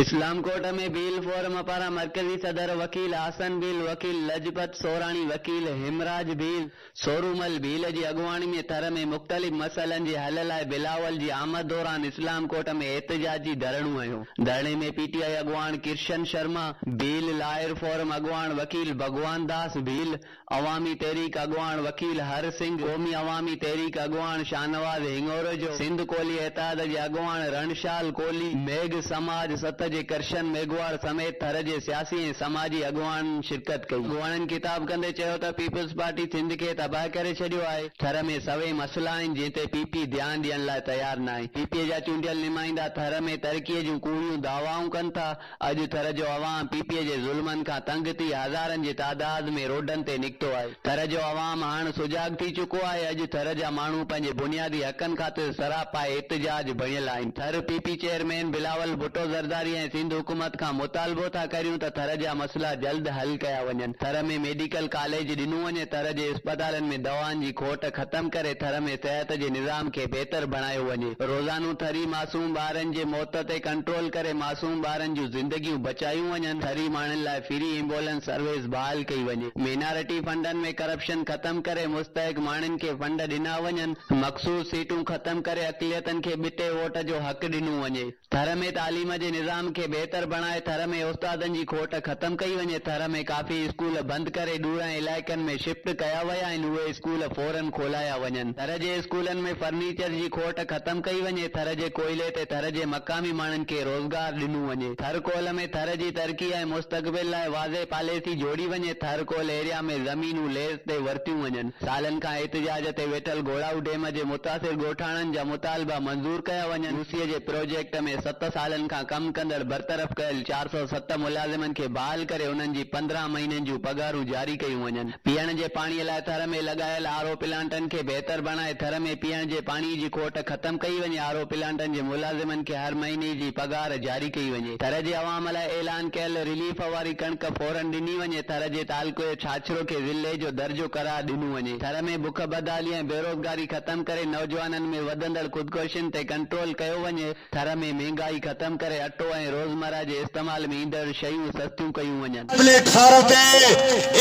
اسلام ڪوٽ ۾ ڀيل فورم پاران مرڪزي صدر وڪيل احسن ڀيل، وڪيل لجپت سوراڻي، وڪيل هيمراج ڀيل، سورومل ڀيل جي اڳواڻي ۾ ٿر ۾ مختلف مسئلن جي حل لاء بلاول جي آمد دوران اسلام ڪوٽ ۾ احتجاجي ڌرڻو هنيو. ڌرڻي ۾ پي ٽي آء اڳواڻ ڪرشن شرما، ڀيل لائر فورم اڳواڻ وڪيل ڀڳوان داس ڀيل، عوامي تحريڪ اڳواڻ وڪيل هر سنگهه، قومي عوامي تحريڪ اڳواڻ شاهنواز هڱورجو، سنڌ ڪولهي اتحاد جي اڳواڻ رڻشال ڪولهي، ميگهه سماج ست جي ڪرشن ميگهواڙ سميت ٿر جي سياسي ۽ سماجي اڳواڻن شرڪت ڪئي. اڳواڻن خطاب ڪندي چيو ته پيپلز پارٽي سنڌ کي تباهه ڪري ڇڏيو آهي، ٿر ۾ سوين مسئلا آهن جنهن تي پي پي ڌيان ڏيڻ لاء تيار ناهي، پي پي جا چونڊيل نمائندا ٿر ۾ ترقي جون ڪوڙيون دعوائون ڪن ٿا، اڄ ٿر جو عوام پي پي جي ظلمن کان تنگ ٿي هزارن جي تعداد ۾ روڊن تي نڪتو آهي. ٿر جو عوام هاڻ سجاڳ ٿي چڪو آهي. اڄ ٿر جا ماڻهو پنهنجي بنيادي حقن خاطر سراپائي احتجاج بڻيل آهن. Thar P P chairman Bilawal Bhutto Zardari ۽ Sindh حڪومت کان مطالبو ٿا ڪريون ته ٿر جا مسئلا جلد حل ڪيا وڃن. ٿر ۾ ميڊيڪل ڪاليج ڏنو وڃي. ٿر جي اسپتالن ۾ دوائن جي کوٽ ختم ڪري ٿر ۾ صحت جي نظام کي بهتر بڻايو وڃي. روزانو ٿري معصوم ٻارن جي موت تي ڪنٽرول ڪري معصوم ٻارن جون زندگيون بچايون وڃن، ٿري ماڻهن لاء فري ايمبولنس سروس بحال ڪئي وڃي، مينارٽي فنڊن ۾ ڪرپشن ختم ڪري مستحق ماڻهن کي فنڊ ڏنا وڃن، مخصوص سيٽون ختم ڪري اقليتن کي ٻٽي ووٽ جو حق ڏنو وڃي، ٿر ۾ تعليم جي نظام کي بهتر بڻائي ٿر ۾ استادن جي کوٽ ختم ڪئي وڃي، ٿر ۾ ڪافي اسڪول بند ڪري ڏورانهن علائقن ۾ شفٽ ڪيا ويا آهن اهي اسڪول فورن کولايا وڃن، ٿر جي اسڪولن ۾ فرنيچر جي کوٽ ختم ڪئي وڃي، ٿر جي ڪوئلي تي ٿر جي مقامي ماڻهن کي روزگار ڏنو وڃي، ٿر ڪول ۾ ٿر جي ترقي ۽ مستقبل لاء واضح پاليسي جوڙي وڃي، ٿر ڪول ايريا ۾ زمينون ليز تي ورتيون وڃن، سالن کان احتجاج تي ويٺل گهوڙائو ڊيم جي متاثر ڳوٺاڻن جا مطالبا منظور ڪيا وڃن، يو سي جي پروجيڪٽ ۾ ست سالن کان ڪم ڪندڙ برطرف ڪيل 407 ملازمن کي بحال ڪري انهن جي 15 مهينن جون پگهارون جاري ڪيون وڃن، پيئڻ جي پاڻي لاء ٿر ۾ لڳايل آر او پلانٽن کي بهتر بڻائي ٿر ۾ پيئڻ جي پاڻي جي کوٽ ختم ڪئي وڃي، آر او پلانٽن جي ملازمن کي هر مهيني جي پگهار جاري ڪئي وڃي، ٿر جي عوام لاء اعلان ڪيل رليف واري ڪڻڪ فورن ڏني وڃي، ٿر جي تعلقي ڇاڇرو کي ضلعي جو درجو قرار ڏنو وڃي، ٿر ۾ بک بدحالي ۽ بيروزگاري ختم ڪري نوجوانن ۾ وڌندڙ خودڪشين تي ڪنٽرول ڪيو وڃي، ٿر ۾ مهنگائي ختم ڪري اٽو ۽ روزمره جي استعمال ۾ ايندڙ شيون سستيون ڪيون وڃن. پليٽ فارم تي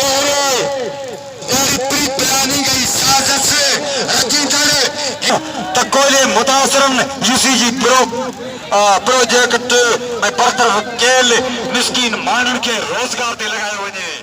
اهڙي اهڙي پري پلاننگ ۽ سازش رچيندڙ ته ڪوئلي متاثرن يو سي جي پروجيڪٽ ۾ برطرف ڪيل مسڪين ماڻهن کي روزگار تي لڳايو وڃي.